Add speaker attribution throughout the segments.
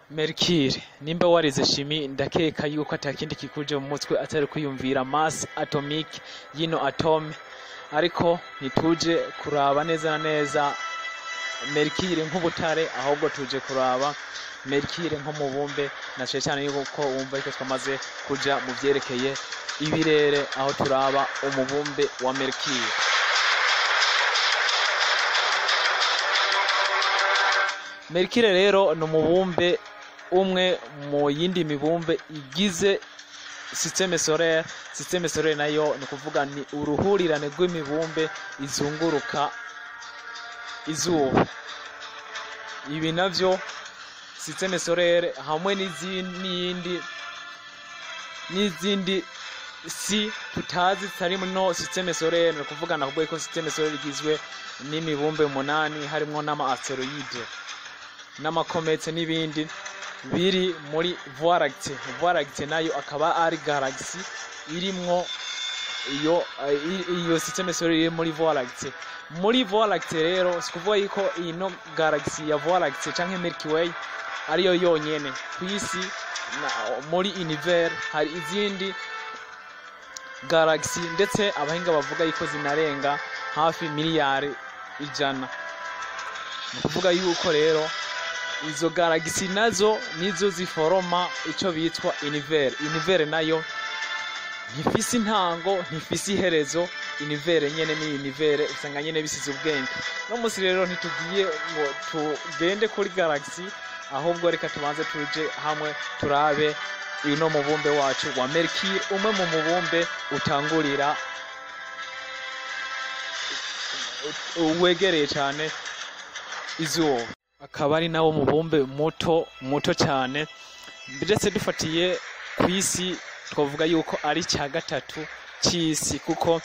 Speaker 1: Mercure, nimba warize chimie, ndakeka yuko atakindi kikuje mu mutwe atari kwiyumvira masse atomique y'ino atome. Ariko ntituje kuraba neza na neza Mercure nk'ubutare, ahubwo tuje kuraba Mercure nk'umubumbe, na cane cyane yuko wumva yuko twamaze kuja mu vyerekeye ibirere, aho turaba umubumbe wa Mercure. Mercure rero ni umubumbe umwe mu yindi mibumbe igize système solaire. Système solaire nayo ni kuvuga ni uruhurirane rw'imibumbe izunguruka izuba. Ibi navyo système solaire hamwe n'izindi si tutazi zitari no système solaire. Ni ukuvuga nakubwiye ko système solaire igizwe n'imibumbe 8, harimwo n'ama asteroide n'amakomete n'ibindi biri muri Voie lactée. Voie lactée nayo akaba ari galaxie irimwo iyo système solaire iri muri Voie lactée. Muri Voie lactée rero si kuvuga yuko ino galaxie ya Voie lactée canke Milky Way ariyo yonyene kw'isi. Muri univers hari izindi galaxie, ndetse abahinga bavuga yuko zinarenga hafi miliyari 100. Ni ukuvuga yuko rero izo galaxie nazo nizo ziforoma ico bitwa univers. Univers nayo ntifise intango, ntifise iherezo. Univers nyene ni univers, usanga nyene bisize ubwenge. No musi rero ntitugiye ngo tugende kuri galaxie, ahubwo reka tubanze tuje hamwe turabe uno mubumbe wacu wa Mercure, umwe mu mubumbe utangurira wegereye cyane izuba, akaba ari nawo mubumbe muto muto cyane. Ndetse dufatiye ku isi, twavuga yuko ari cya gatatu cy'isi, kuko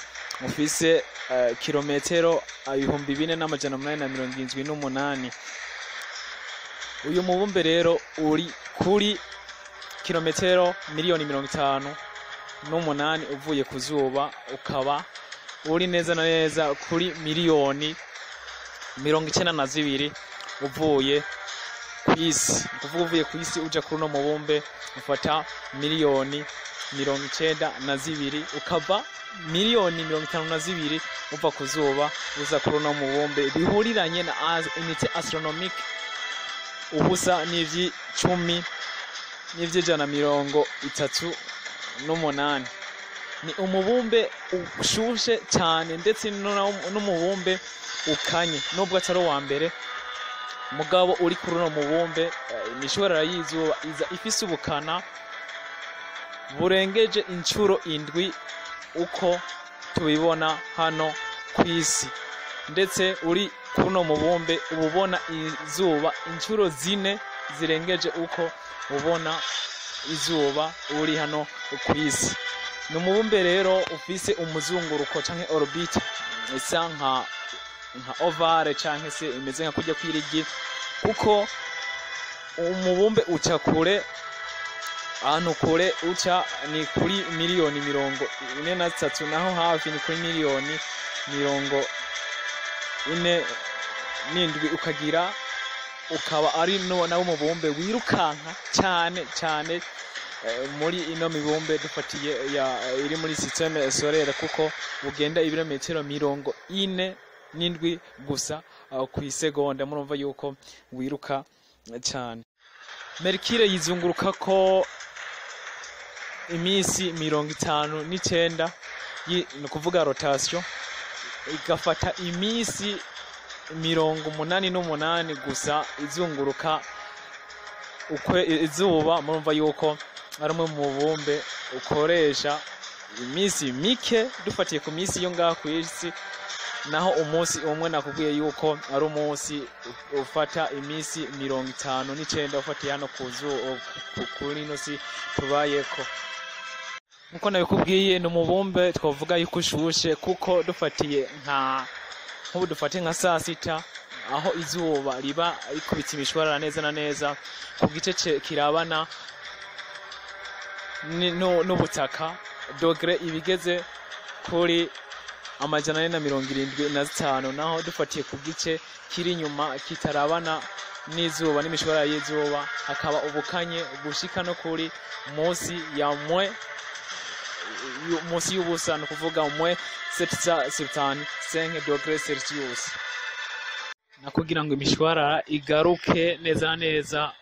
Speaker 1: ufise kilometero 4878. Uyu mubumbe rero uri kuri kilometero miliyoni 58 uvuye ku zuba, ukaba uri neza na neza kuri miliyoni 92 uvuye ku isi. Ni ukuvuga uvuye ku isi uja kuri uno mubumbe ufata miliyoni 92, ukava miliyoni 52 uva ku zuba uza kuri uno mubumbe, bihuriranye na unité astronomique 0.10 n'ivy'ijana 38. Ni umubumbe ushushe cyane, ndetse n'umubumbe ukanye, nubwo atari uwa mbere. Mugabo uri kuri uno mubumbe, imishwarara y'izuba iza ifise ubukana burengeje inshuro 7 uko tubibona hano ku isi. Ndetse uri kuno mubumbe uba ubona izuba inshuro 4 zirengeje uko ubona izuba uri hano ku isi. Ni umubumbe rero ufise umuzunguruko canke orbite isa nka ovale, canke se imeze nka kurya kw'irigi, kuko umubumbe uca kure. Ahantu kure uca ni kuri miliyoni 43, naho hafi ni kuri miliyoni 47. Ukagira ukaba ari no nawo mubumbe wirukanka cyane cyane muri ino mibumbe dufatiye ya iri muri système solaire, kuko ugenda ibirometero 47 gusa ku isegonda. Murumva yuko wiruka cyane. Mercure yizunguruka ko iminsi 59, ni ukuvuga rotation igafata iminsi 88 gusa izunguruka ukwe izuba. Murumva yuko ari umwe mu mubumbe ukoresha iminsi mike dufatiye ku minsi yo ngaha ku isi. Naho umunsi umwe nakubwiye yuko ari umunsi ufata iminsi 59 ufatiye hano ku zuba, kuri ino si tubayeko. Nkuko nabikubwiye, ni umubumbe twavuga yuko ushushe, kuko dufatiye nka nk'ubu dufate nka saa sita, aho izuba riba rikubita imishwarara neza na neza ku gice kirabana n'ubutaka, degré ibigeze kuri 475. Naho dufatiye ku gice kiri inyuma kitarabana n'izuba n'imishwarara y'izuba, hakaba ubukanye bushika no kuri munsi ya mwe munsi y'ubusa, ni ukuvuga moins 775 degrés Celsius. Na kugira ngo imishwarara igaruke neza na neza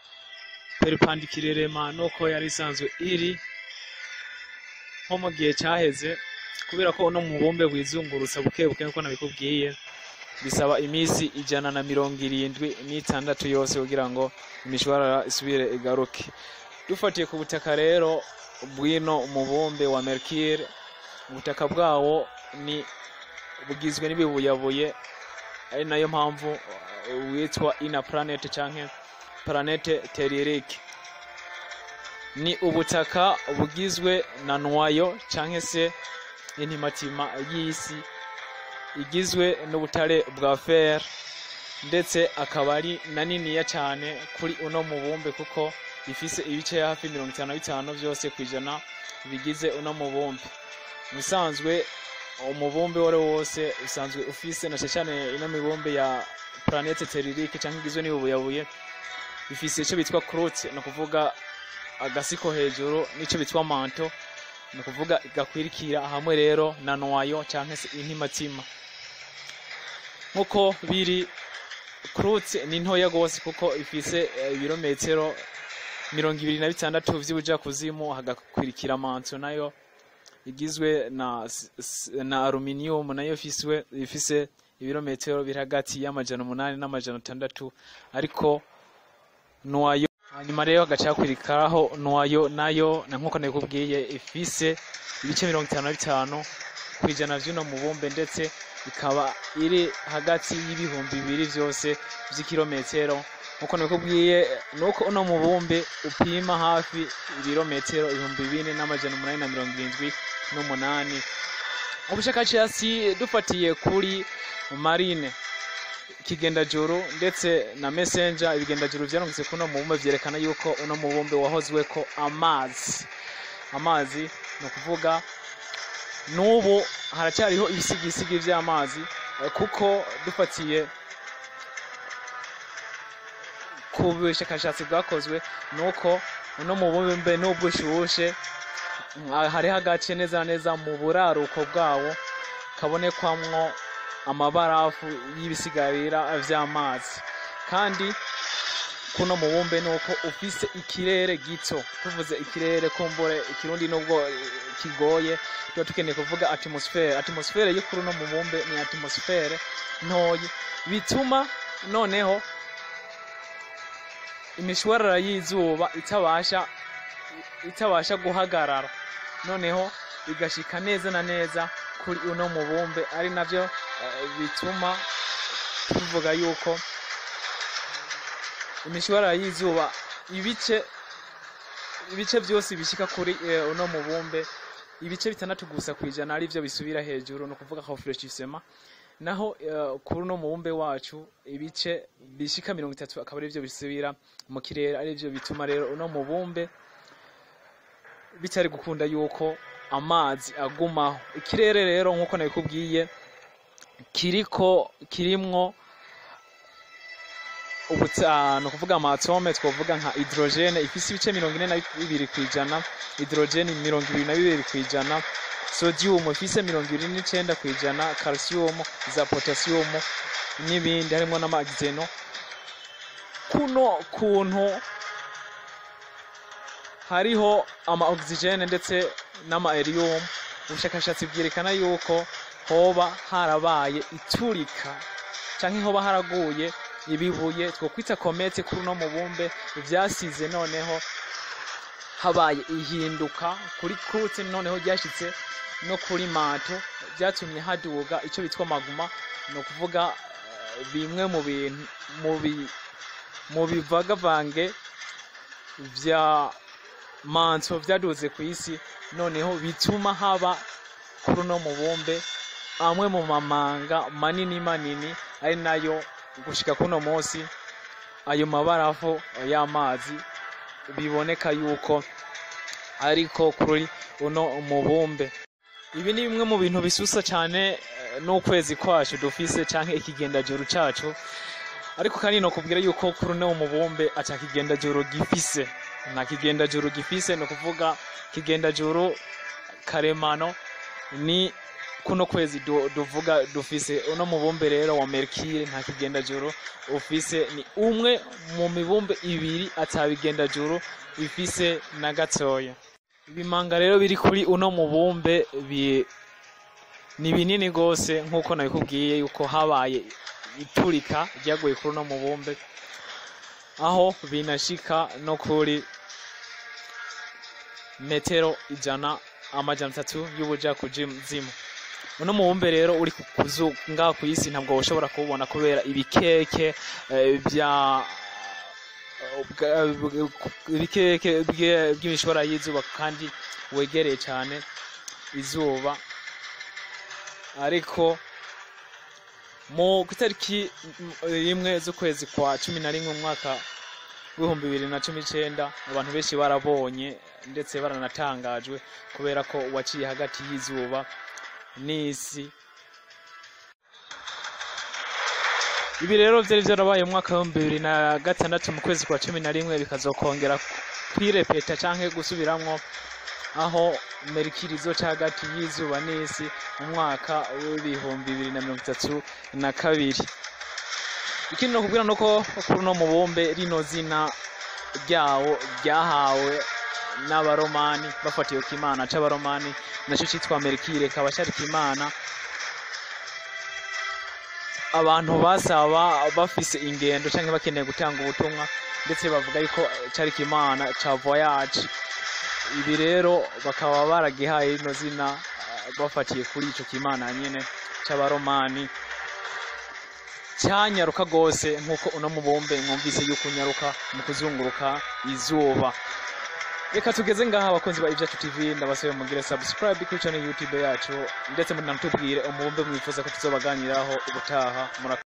Speaker 1: perpendiculairement nuko yari isanzwe iri nko mu gihe cyaheze, kubera ko uno mubumbe wizungurutsa buke buke nkuko nabikubwiye, bisaba iminsi 176 yose kugira ngo imishwarara isubire igaruke. Dufatiye ku butaka rero bw'ino mubumbe wa Mercure, ubutaka bwawo ni bugizwe n'ibibuyabuye, ari nayo mpamvu witwa inner planet canke planète tellurique. Ni ubutaka bugizwe na noyau canke se intimatima y'isi, igizwe n'ubutare bwa fer, ndetse akaba ari na niniya cyane kuri uno mubumbe, kuko ifise ibice hafi 55 byose kwijana bigize uno mubumbe. Musanzwe umubumbe wari wose usanzwe ufise, na cyane ino mibumbe ya planète tellurique canke igizwe n'ibubuyabuye, ifise icyo bitwa croûte, ni ukuvuga agasiko hejuru, n'icyo bitwa manteau, ni ukuvuga gakwirikira hamwe rero na noyau canke se intimatima. Nkuko biri, croûte ni ntoya gose, kuko ifise ibirometero 26 vy'ubujakuzimu, hagakwirikira manteau nayo igizwe na aluminium, nayo ifise ibirometero biri hagati y'800 n'600. Ariko noyau hanyuma rero hagaca hakwirikiraho noyau nayo, na nkuko nabikubwiye, ifise ibice 55% vy'uno mubumbe, ndetse ikaba iri hagati y'2000 vyose vy'ikirometero. Nkuko nabikubwiye, nuko uno mubumbe upima hafi ibirometero 4878. Ubushakashatsi dufatiye kuri Marine kigendajuru ndetse na Messenger, ibigendajuru vyarungitse kuno mubumbe, vyerekana yuko uno mubumbe wahozweko amazi. Amazi ni ukuvuga n'ubu haracyariho ibisigisigi vy'amazi, kuko dufatiye ku bushakashatsi bwakozwe, nuko uno mubumbe n'ubwo ushushe, hariho agace neza na neza mu buraruko bwawo kabonekwamwo amabarafu y'ibisigarira vy'amazi. Kandi kuno mubumbe nuko ufise ikirere gito. Tuvuze ikirere, kumbure ikirundi nubwo kigoye, tuba tukeneye kuvuga atmosphère. Atmosphère yo kuri uno mubumbe ni atmosphère ntoyi, bituma noneho imishwarara y'izuba itabasha guhagarara, noneho igashika neza na neza kuri uno mubumbe, ari navyo bituma tuvuga yuko imishwarara y'izuba ibice byose bishika kuri uno mubumbe, ibice 6 gusa kwijana ari byo bisubira hejuru, no kuvuga réfléchissement. Naho kuri uno mubumbe wacu ibice bishika 30 akaba ari byo bisubira mu kirere, ari byo bituma rero uno mubumbe bitari gukunda yuko amazi agumaho. Ikirere rero, nkuko nabikubwiye, kiriko kirimwo ubutano, kuvuga ama atomes, twavuga nka hydrogène ifise ibice 42%, hydrogène 22%, sodium ifise 29%, calcium, za potassium n'ibindi, harimo n'ama xénon. Kuno kuntu hariho ama oxygène ndetse n'ama hélium, ubushakashatsi bwerekana yuko hoba harabaye iturika canke hoba haraguye ibibuye twokwita comète kuri uno mubumbe, vyasize noneho habaye ihinduka kuri croûte, noneho ryashitse no kuri manteau, byatumye haduga ico bitwa magma, ni ukuvuga bimwe mu bintu mu bivagavange vya manteau vyaduze ku isi, noneho bituma haba kuri uno mubumbe amwe mu mamanga manini manini, ari nayo gushika kuno munsi ayo mabarafu y'amazi biboneka yuko ariko kuri uno mubumbe. Ibi ni bimwe mu bintu bisusa cyane n'ukwezi kwacu dufise canke ikigendajuru cacu. Ariko kandi no kubwira yuko kuri uno mubumbe ata kigendajuru gifise, nta kigendajuru gifise. Ni ukuvuga kigendajuru karemano ni kuno kwezi duvuga dufise. Uno mubumbe rero wa Mercure nta kigendajuru ufise, ni umwe mu mibumbe ibiri atabigendajuru ifise na gatoya. Ibimanga rero biri kuri uno mubumbe ni binini gose, nkuko nabikubwiye yuko habaye iturika ryaguye kuri uno mubumbe, aho binashika no kuri metero 100, 300 y'ubuja kuzimu. Uno mubumbe rero uri ngaha ku isi ntabwo woshobora kuwubona kubera ibikeke bya ibikeke by'imishwara y'izuba, kandi wegereye cyane izuba. Ariko mu itariki 1 z'ukwezi kwa 11 mu mwaka w'2019, abantu benshi barabonye ndetse baranatangajwe kubera ko waciye hagati y'izuba n'isi. Ibi rero vyari vyarabaye mu mwaka w'ibihumbi bibiri na gatandatu mu kwezi kwa 11, bikazokongera kwirepeta canke gusubiramwo, aho Mercure izoca hagati y'izuba n'isi mu mwaka w'2032. Ikindi no kubwira nuko kuri uno mubumbe rino zina ryawo ryahawe n'Abaromani, bafatiwe ku Imana c'Abaromani naco citwa Mercure, kaba cari Imana abantu basaba bafise ingendo canke bakeneye gutanga ubutumwa, ndetse bavuga yuko cari Imana ca voyage. Ibi rero bakaba baragihaye rino zina bafatiye kuri ico kimana nyene c'Abaromani cyanyaruka gose, nkuko uno mubumbe mwumvise yuko unyaruka mu kuzunguruka izuba. Reka tugeze ngaha abakunzi ba Ivyacu TV, ndabasabe mugire subscribe kuri channel YouTube yacu, ndetse munatubwire umubumbe mwifuza ko tuzobaganiraho ubutaha. Murakoze.